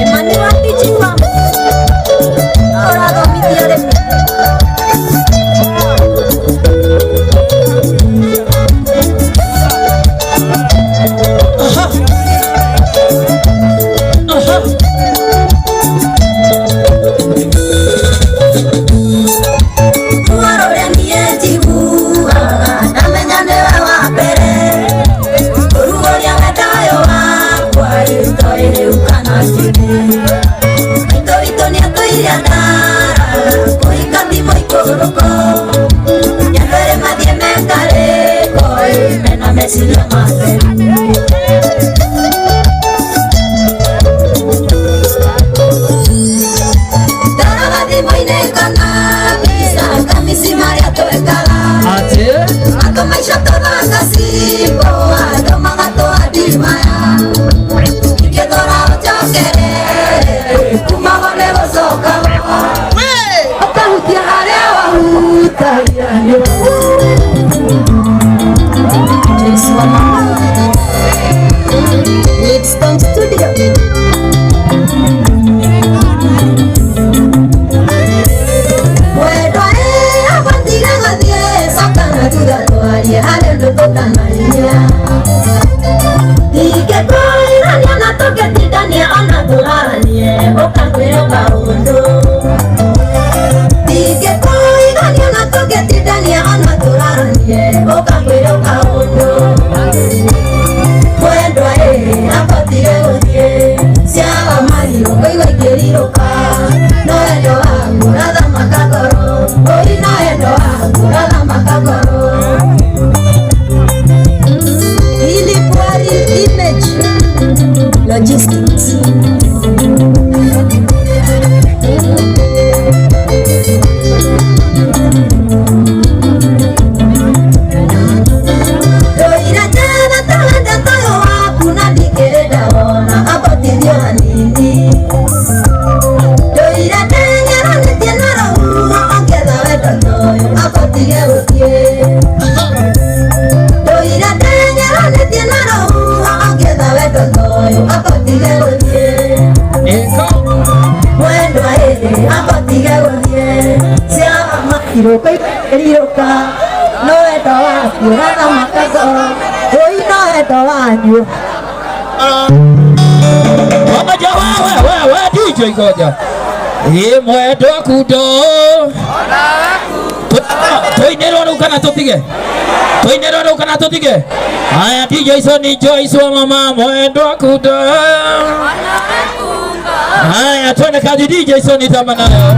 Emmanuel Teaching Farm. Ũrathomithia ũrĩmi. Ruo rũrĩa niĩ njiguaga, ndamenya nĩwe wa mbere. Kũrugũria wendo ũyũ wakwa, rĩu toĩ rĩu kana tene. Maitũ witũ nĩatũire andaraga, kũhika ti mũikũrũko. Nĩ andũ erĩ mathiĩ mekarĩko, ĩ, mena meciria matheru. Ndoraga thimũ-inĩ ngona mbica kamisi marĩa twekaga. Atĩ Matũ maica tũthaka cimbo, andũ magatũadimaya. Ingĩthora ũnjokerere, kuma ho nĩ gũcoka ho. Ũkahutia harĩa wahutagia Joyce wa mama. Livingstone Studio. Mwendwa ĩ, abatiĩ gũthiĩ coka na thutha twarie harĩ ũndũ tũtanaria. Ndingĩkwĩrania na tũngĩtindania ona tũraranie, ũkanjĩra kaũndũ. Ndingĩkwĩrania na tũngĩtindania ona tũraranie, ũkanjĩra kaũndũ. Mwendwa ĩ, abatiĩ gũthiĩ ciaga mahiũ ngũigua ikĩrirũka. No wendo waku ũrathamaka ngoro, ũi no wendo waku ũrathamaka ngoro. Philip Wari Image Logistics. Ndoira njega ta wendo toyũ waku na ndikĩrĩ ndawona ambatithio hanini. Ndoira ndengeranĩtie na rũhuho ongetha wendo toyũ ambatige gũthiĩ. Ndoira ndengeranĩtie na rũhuho ongetha wendo toyũ ambatige gũthiĩ. nĩko Mwendwa ĩrĩ ambatige gũthiĩ ciaga mairũka ikĩrirũka no wendo waku ũrathamaka ngoro ũi no wendo wanyu. Ngoja wewe wewe DJ ngoja. Ĩ mwendwa kundo. Tũinĩrwo rĩu kana tũtige? Tũinĩrwo rĩu kana tũtige? Haya DJ Sony Joyce wa mama mwendwa kundo. Haya twende kazi DJ Sony tamba nayo.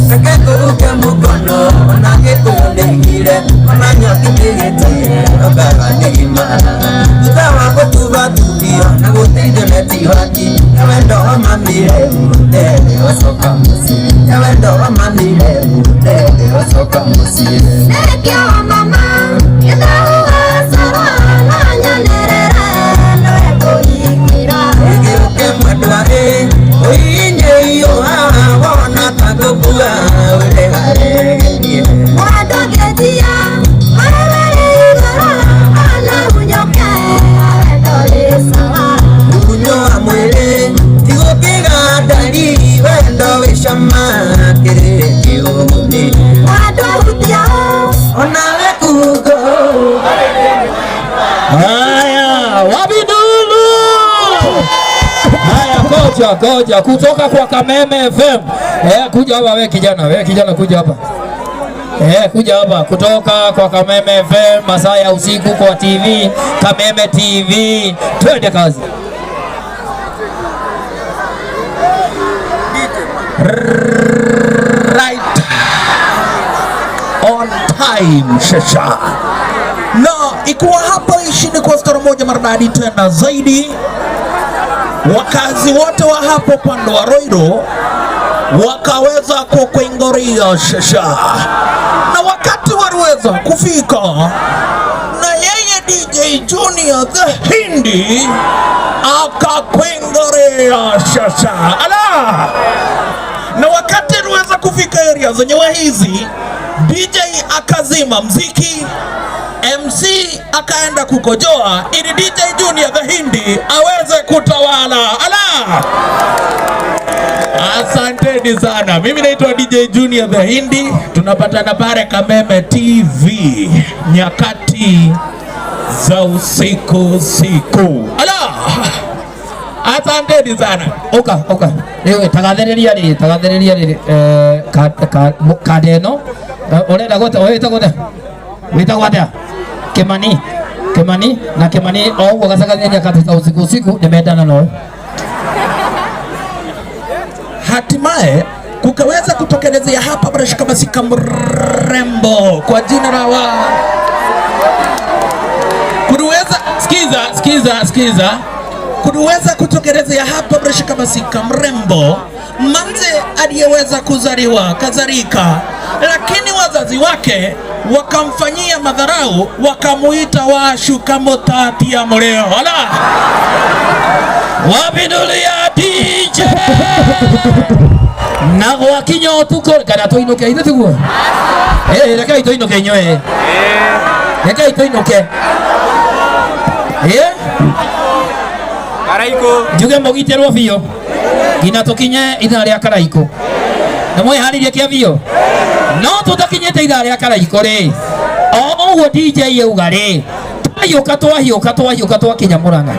Reke ngũruke mũkono ona gĩkũyũ nĩaigire ona nyoki nĩgĩtire okaga nĩ gimana thutha wa gũtubatubio na gũteithio nĩ tihaki na wendo wa mamire ndende wacoka mũciĩ na wendo wa mamire ndende wacoka mũciĩ. Ĩgĩũke mwendwa ĩ ũinyĩiyũha wona ta ngũkua ũreharegerie. Munyo wa mwĩrĩ tigũkĩga ndari wendo wĩ cama kĩrĩ kĩũguni onawe kugo. Haya, wabidulu. Haya, ngoja ngoja, kutoka kwa Kameme FM. Eh, kuja hapa we kijana, we kijana kuja hapa. Eh, kuja hapa kutoka kwa Kameme FM, masaa ya usiku kwa TV, Kameme TV. Twende kazi. Right. On time shasha. Na ikiwa hapa ishini kwa stara moja maridadi tena zaidi, wakazi wote wa hapo upande wa Ruiru wakaweza kukuingoria shasha, na wakati waliweza kufika na yeye DJ Junior the Hindi akakwingoria shasha ala. Na wakati aliweza kufika area zenyewe hizi, DJ akazima mziki, MC akaenda kukojoa ili DJ Junior the Hindi aweze kutawala ala. Asanteni sana. Mimi naitwa DJ Junior the Hindi. Tunapatana pale Kameme TV nyakati za usiku siku. Ala! Asanteni sana. Oka oka rĩu tagathĩrĩria rĩrĩ, tagathĩrĩria rĩrĩ, eh, kanda ĩno. Eh, ũrenda gũte wĩtagwo atĩa, wĩtagwo atĩa? Kimani, Kimani na Kimani o ũguo gacagathĩrĩria nyakati za usiku usiku nĩmendana no. Hatimaye kukaweza kutokelezea hapa Barashika Masika mrembo kwa jina la wa kuliweza, sikiza sikiza sikiza, kuliweza kutokelezea hapa Barashika Masika mrembo manze aliyeweza kuzaliwa kazarika, lakini wazazi wake wakamfanyia madharau, wakamuita washuka mutatia mleo ala. Wapindulia DJ na gwakinya ũtukũ kana tũinũke ithuĩ tiguo? Eh, rekei tũinũke inyuĩ, rekei tũinũke. Eh, Karaiko. Njuge mũgitĩrwo biũ nginya tũkinye ithaa rĩa karaikũ na mwĩharĩrie kĩa biũ, no tũtakinyĩte ithaa rĩa karaikũ rĩ, o ũguo DJ auga rĩ, twahiũka twahiũka twahiũka twakinya Mũrang'a,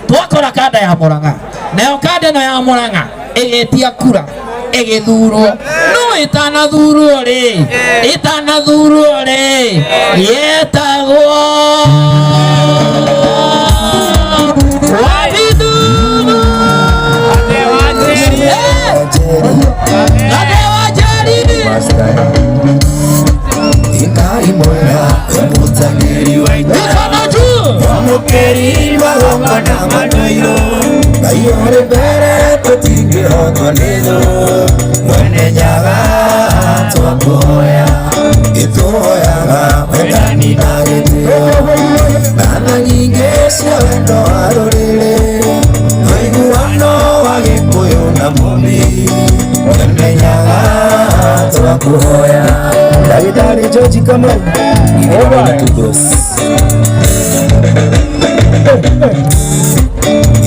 twakora kanda ya Mũrang'a, nayo kanda ĩno ya Mũrang'a ĩgĩtia kura ĩgĩthurwo, no ĩtanathurwo rĩ, ĩtanathurwo rĩ, yetagwo Wabiduru. Gade wa Njeri. Mikono juu. Mwamũkĩri magongona manũirũ Ngai ũrĩ mbere tũtingĩhotwo nĩ thũ Mwene Nyaga twakũhoya Ĩtũhoyaga wendani na gĩtĩo Ngatha nyingĩ cia wendo wa rũrĩrĩ Ũiguano wa Gĩkũyũ na Mũmbi Mwene Nyaga twakũhoya. Ndagĩtarĩ George Kamau. Cross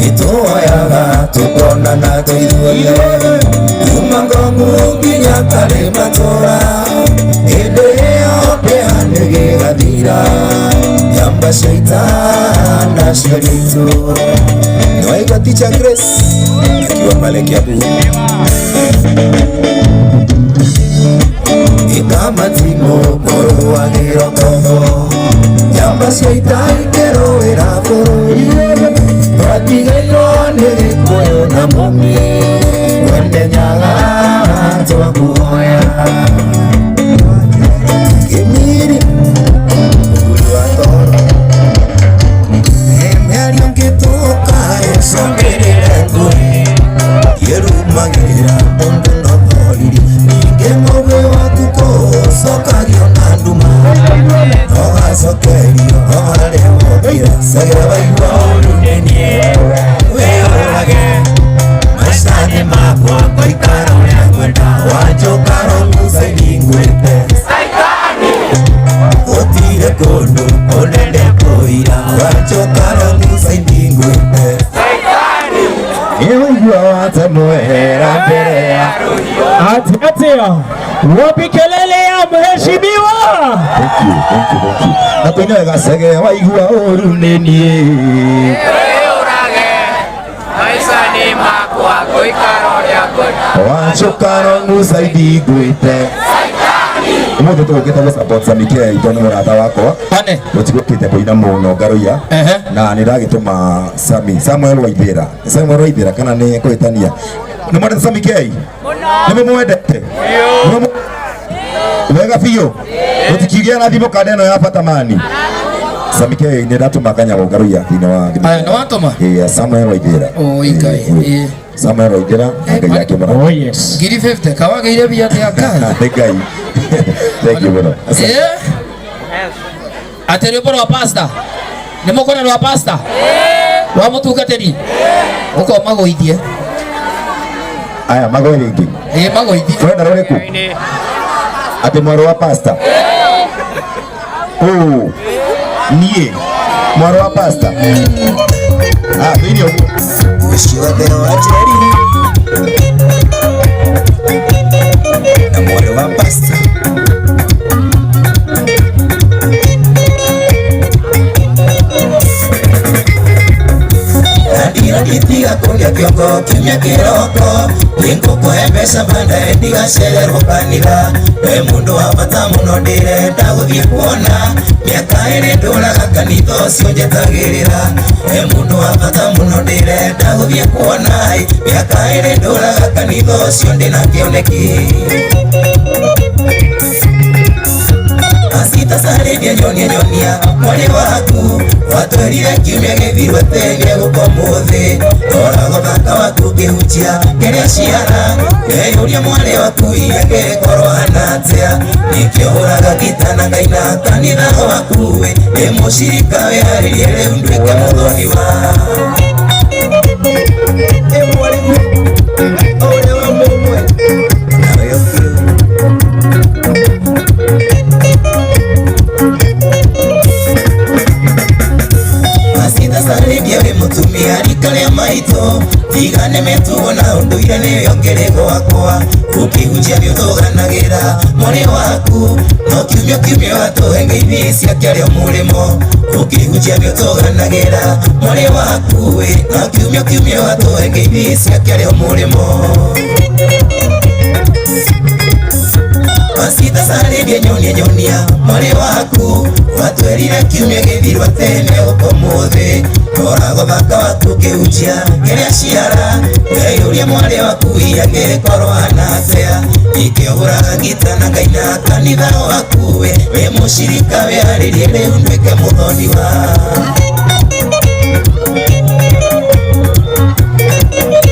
ituoyaga tukonana tũithuothe kuma Ngongu nginya Karĩmatũra hĩndĩ ĩyo kĩeha nĩgĩgathira nyamba cia ita nacio nĩ itũũra. Niwaigua Teacher Grace akiwa pale Kiambu ikamatimo kũrũagĩra tombo nyamba cia ita ikĩrũĩra bũrũri twatigairwo nĩ Gĩkũyũ na Mũmbi Mwene Nyaga twakũhoya Kĩmiri mũguri wa toro mĩario ngĩtũka ĩcũngĩrĩre ngũĩ kĩrumagĩra mũndũ no thoririe ningĩ mũgĩ waku kũcokagio na nduma ũgacokerio o harĩa wokĩra cegera waigua ũru nĩniĩ wĩyũrage maica-inĩ makwa ngũikara ũrĩa ngwenda wanjũka rongucaini ngwĩte gũtirĩ kũndũ kũnene kũira wanjũka rongucaini ngwĩte nĩũigua watemwehera mbere ya Atia, wapi kelele ya mheshimiwa? Thank you, thank you, thank you. Na twine wega cege waigua ũru nĩ niĩ Wĩyũrage maica-inĩ makwa ngũikara ũrĩa ngwenda. wanjũka rongucaini ngwĩte ũmũthĩ tũgũkĩte gũ support Sammy K tondũ nĩ mũrata wakwa. Ane. Gũtigũkĩte kũina mũno ngaruia na nĩ ndagĩtũma Sammy Samuel Waithĩra. Samuel Waithĩra kana nĩ kũhĩtania? Nĩ mwendete Sammy K? Nĩ mũmwendete? Wega biũ. Gũtikigĩa na thimũ kanda ĩno ya bata mani. Samike nĩ ndatũma kanyamũ ngaruia thĩinĩ wa thimũ. Aya, nĩ watũma? Ĩĩ, Samuel Waithĩra. Oi, Ngai, ĩĩ. Samuel Waithĩra, Ngai akĩmũra. Oh yes. Ngiri 50 kawagĩire mbia atĩa Ngai? Nĩ Ngai. Thank you mũno. Asante. Eh? Atĩ rwĩmbo rwa pastor. Nĩ mũkona rwa pastor? Rwa mũtungatĩri? Ũka ũmagũithie. Aya magwe rĩngĩ. Ĩĩ magũithie. Kwenda rũrĩkũ? Atĩ mwarĩ wa pastor. Oh. Niĩ mwarĩ wa pastor. Ah, thĩinĩ ũguo. Ciothe wa Njeri na mwarĩ wa pasta Ndira nditiga kũrĩa kĩongo kiumia kĩroko nĩngũkũhe mbeca baadaye ndigacererwo kanitha we mũndũ wa bata mũno ndĩrenda gũthiĩ kuona mĩaka ĩrĩ ndũraga kanitha ũcio njetagĩrĩra we mũndũ wa bata mũno ndĩrenda gũthiĩ kuona mĩaka ĩrĩ ndũraga kanitha ũcio ndĩna kĩoneki Asitacarĩria nyonia nyonia mwarĩ waku watwĩrire kiumia gĩthiru atĩ nĩegũka ũmũthĩ rora thaka waku ngĩhunjia kĩrĩa ciara ndeyũria mwarĩ waku angĩkorwo hana atĩa nĩkĩo hũraga gita na ngaina kanitha waku ndĩ mũcirika wĩharĩrie rĩu nduĩke mũthoni wa Ĩ mwarĩguo ũrĩa wa mũmwe nawe ũkĩũĩ Asitacarĩria wĩ mũtumia rika rĩa maitũ tigane mĩtugo na ũndũire nĩyo ngĩrĩ gwakwa ũkĩhunjia nĩũtũganagĩra mwarĩ waku no kiumia kiumia watũhe ngeithi ciake arĩa mũrĩmo ũkĩhunjia nĩũtũganagĩra mwarĩ waku ĩ no kiumia kiumia watũhe ngeithi ciake arĩa mũrĩmo Asitacarĩria nyonia nyonia mwarĩ waku watwĩrire kiumia gĩthiru atĩ nĩegũka ũmũthĩ rora thaka waku ngĩhunjia kĩrĩa ciara ndeyũria mwarĩ waku angĩkorwo hana atĩa nĩkĩo hũraga ngita na ngaina kanitha waku wĩ mũcirika wĩharĩrie rĩu nduĩke mũthoni wa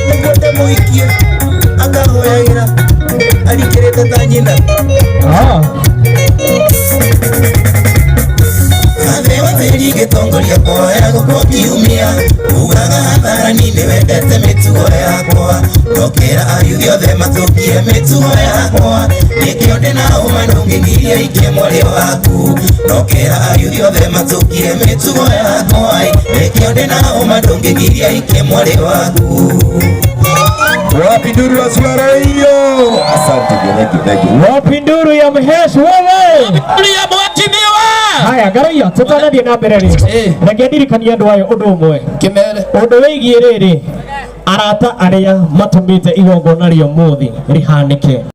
Nĩguo ndĩmũhikie akahoyagĩra arikĩrĩte ta nyina. Ah. Wathe watheri gĩtongoria kwoya gũkwo kiumia ugaga hatharani nĩ wendete mĩtugo yakwa ndokĩra ayuthi othe mathũkie mĩtugo yakwa nĩkĩo ndĩna ũma ndũngĩgiria ikie mwarĩ waku ndokĩra ayuthi othe mathũkie mĩtugo yakwa nĩkĩo ndĩna ũma ndũngĩgiria ikie mwarĩ waku. Wapi nduru wa Suara hiyo? Asante, thank you, thank you. Wapi nduru ya mhesh wewe? Nduru ya mheshimiwa. Haya ngaroia tũtanathiĩ na mbere rĩ reke ndirikanie andũ aya ũndũ ũmwe kĩmere ũndũ wĩgiĩ rĩrĩ arata arĩa matũmĩte igongona rĩa ũmũthĩ rĩhanĩke.